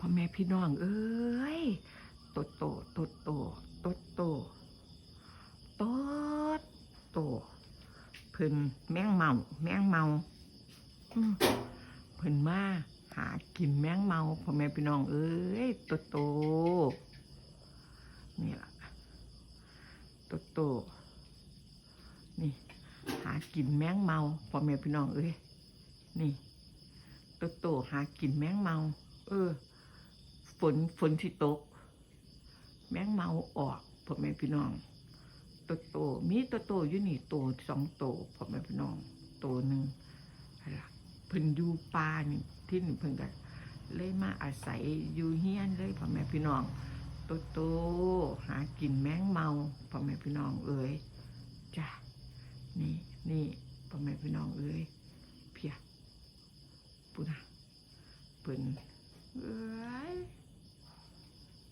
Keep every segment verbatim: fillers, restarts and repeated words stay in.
พ่อแม่พี่น้องเอ้ย โตโต โตโต โตโต โตโต เพิ่นแมงเม่า แมงเม่า อืม เพิ่นมาหากินแมงเม่า พ่อแม่พี่น้องเอ้ย โตโต นี่ล่ะ โตโต นี่ หากินแมงเม่า พ่อแม่พี่น้องเอ้ย นี่ โตโต หากินแมงเม่า เออ ฝน ฝนสิตก แมงเม่าออก พ่อแม่พี่น้อง โตโต มีโตโตอยู่นี่ โตสองโต พ่อแม่พี่น้อง โตหนึ่ง นั่นล่ะ เพิ่นอยู่ป่านี่ ที่นี่เพิ่นก็เลยมาอาศัยอยู่เฮือนเลย พ่อแม่พี่น้อง โตโต หากินแมงเม่า พ่อแม่พี่น้องเอ้ย จ้ะ นี่ นี่ พ่อแม่พี่น้องเอ้ย เพีย พุ้นน่ะ เพิ่น เอ้ย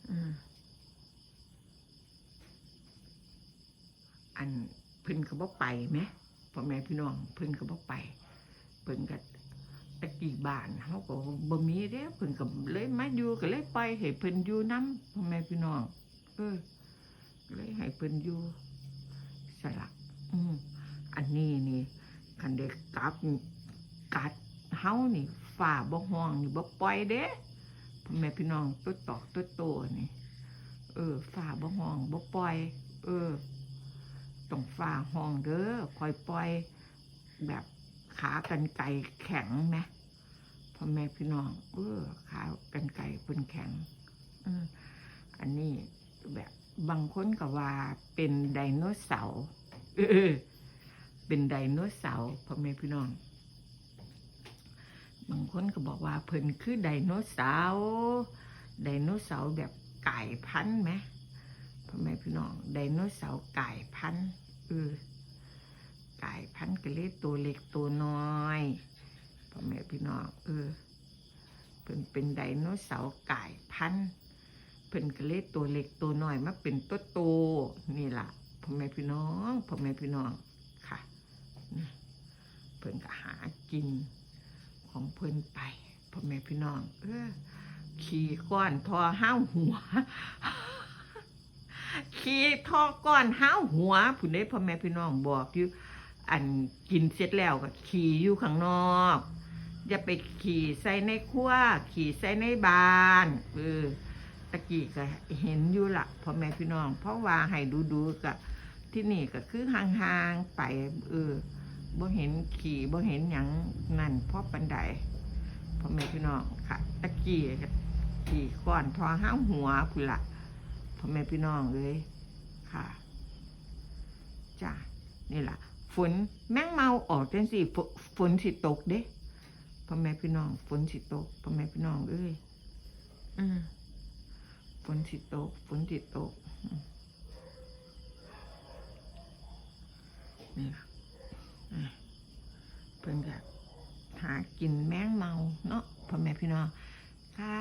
อืม อัน เพิ่นก็บ่ไปแหม พ่อแม่พี่น้อง เพิ่นก็บ่ไป เพิ่นก็ ตะกี้บ้านเฮาก็บ่มีเด้ เพิ่นก็เลยมาอยู่ ก็เลยปล่อยให้เพิ่นอยู่นำ พ่อแม่พี่น้อง เออ เลยให้เพิ่นอยู่ สละ อืม อันนี้นี่ คันได้กัด กัดเฮานี่ ฟ้าบ่ฮ้องนี่ บ่ปล่อยเด้ พ่อแม่พี่น้อง โตตอกโตโตนี่ เออ ฟ้าบ่ฮ้อง บ่ปล่อย เออ ต้องฟ้าฮ้องเด้อ ค่อยปล่อย แบบขากรรไกรแข็งแหม พ่อแม่พี่น้อง เออ ขากรรไกรเพิ่นแข็ง อืม อันนี้แบบบางคนก็ว่าเป็นไดโนเสาร์ เออ เป็นไดโนเสาร์ พ่อแม่พี่น้อง บางคนก็บอกว่าเพิ่นคือไดโนเสาร์ ไดโนเสาร์แบบกลายพันธุ์แหม พ่อแม่พี่น้อง ไดโนเสาร์กลายพันธุ์ เออ กลายพันธุ์ก็เลยโตเล็กโตน้อย พ่อแม่พี่น้อง เออ เพิ่นเป็นไดโนเสาร์กลายพันธุ์ เพิ่นก็เลยโตเล็กโตน้อยมาเป็นโตโต นี่ล่ะ พ่อแม่พี่น้อง พ่อแม่พี่น้อง ค่ะ นะ เพิ่นก็หากินของเพิ่นไป พ่อแม่พี่น้อง เออ ขี้ก้อนท่อห้าวหัว ขี้ท่อก้อนห้าวหัว พุ้นเด้ พ่อแม่พี่น้อง บอกอยู่ อันกินเสร็จแล้วก็ขี้อยู่ข้างนอก อย่าไปขี้ใส่ในครัว ขี้ใส่ในบ้าน เออ ตะกี้ก็เห็นอยู่ละ พ่อแม่พี่น้อง เพราะว่าให้ดูๆ ก็ ที่นี่ก็คือห่างๆ ไป เออ บ่เห็นขี้ บ่เห็นหยังนั่นพอปานใด พ่อแม่พี่น้องค่ะ ตะกี้ก็ขี้ก้อนท่อห้าวหัวพุ้นละ พ่อแม่พี่น้องเอ้ย ค่ะ จ้ะ นี่ล่ะ ฝน แมงเม่าออกจังซี่ ฝน ฝนสิตกเด้ พ่อแม่พี่น้อง ฝนสิตก พ่อแม่พี่น้องเอ้ย อืม ฝนสิตก ฝนสิตก อืม นี่ล่ะ อ่ะ เพิ่นก็หากินแมงเม่าเนาะ พ่อแม่พี่น้อง ค่ะ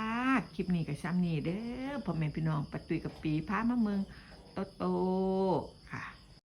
คลิปนี้ก็ส่ำนี้เด้อ พ่อแม่พี่น้อง ป้าตุ้ยกับปีพามาเมืองโตโต